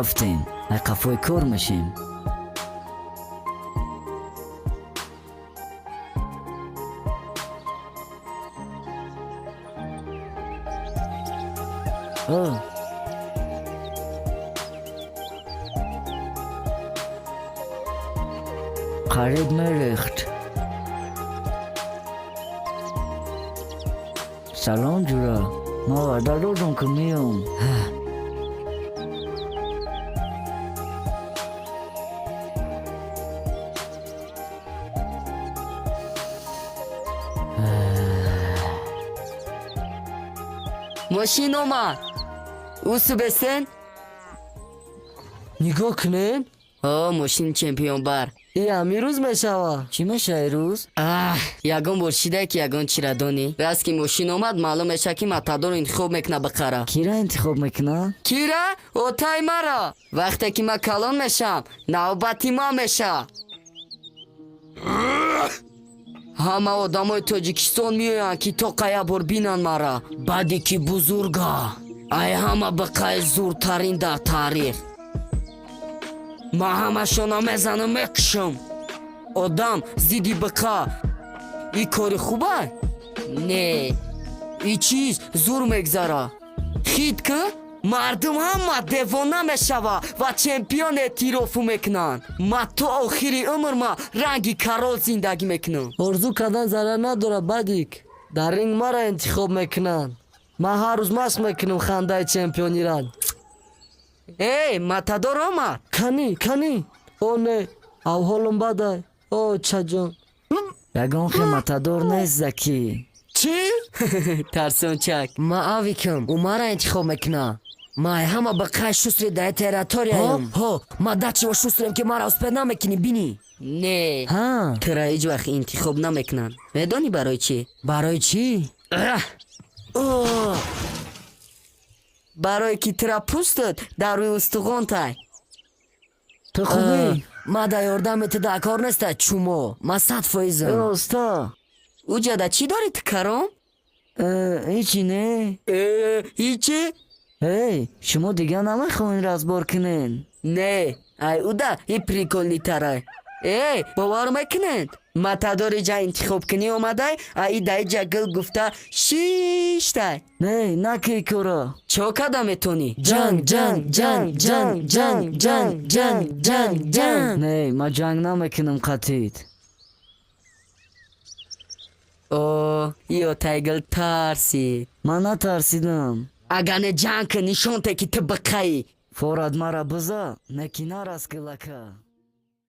Рафтем, ай қафои кор мешем. О, қариб мерехт. Салом, ҷура, ман ваъда додам, ки меом. Мошин омад, усубесен. Нигоҳ кунем. О, мошини чемпионбар. И ҳамин рӯз мешава. Чӣ меша ирӯз? Аҳ, ягон бор шидае, ки ягон чира донӣ. Раз ки мошин омад, маълум мешавад, ки матадорро интихоб мекуна бихара. Кира интихоб мекуна? Кира? Отай мара. Вақте ки ман калон мешавам, навбати ман меша. Ҳама одамои Тоҷикистон меоянд, ки то қая бор бинанд мара, баъде ки бузурга, ай ҳама биқаи зуртарин дар таърих. Ман ҳамашона мезанам, мекушам. Одам зидди биқа и кори хуба не, и чиз зур мегзара. Хит ки мардум ҳама девона мешава ва чемпион эътирофу мекунанд. Ма то охири умр ма ранги король зиндагӣ мекунам. Орзу кардан зарар надорад, Бадик. Дар ринг мара интихоб мекунанд. Ман ҳар рӯз машқ мекунам хандаи чемпиониран. Эй, матадор омад. Канӣ, канӣ? О не, авҳолам бадай, о чаҷон. Ягон хел матадор нест, Закӣ. Чӣ? Тарсончак. Ма авикам, ӯ мара интихоб мекуна. Ма ай ҳама биқай шустрый дар территорияям. Ҳо, ма дачиво шустрем, ки мара успеть намекунӣ, бинӣ. Не. Ҳа. Тура ҳеҷ вақт интихоб намекунанд. Медонӣ барои чӣ? Барои чӣ? О! Барое ки тура пӯстат дар рӯи устухонтай. Ту хубӣ? Ма дар ёрдами ту дар кор неста, чумо. Ма 100%-ам. Роста. Уҷада чӣ дорӣ ту, каром? Ҳечи не. Э, ҳичи? Эй, шумо дигар намехоҳен разбор кунен? Не, ай уда и прикольный тарай. Эй, бовар мекунед, матадори ҷа интихобкунӣ омадай, а и даи ҷа гил гуфта шиштай. Не, накӣ кора. Чо карда метонӣ? Ҷанг, ҷанг, ҷанг, ҷанг, ҷанг, ҷанг, ҷанг, ҷанг, ҷанг. Не, ман ҷанг намекунам қатит. О, ё тайгил тарсид. Ман натарсидам. Агар не, ҷанг кун, нишон те, ки ту биқаӣ. Форад мара биза, не ки нарас гилака.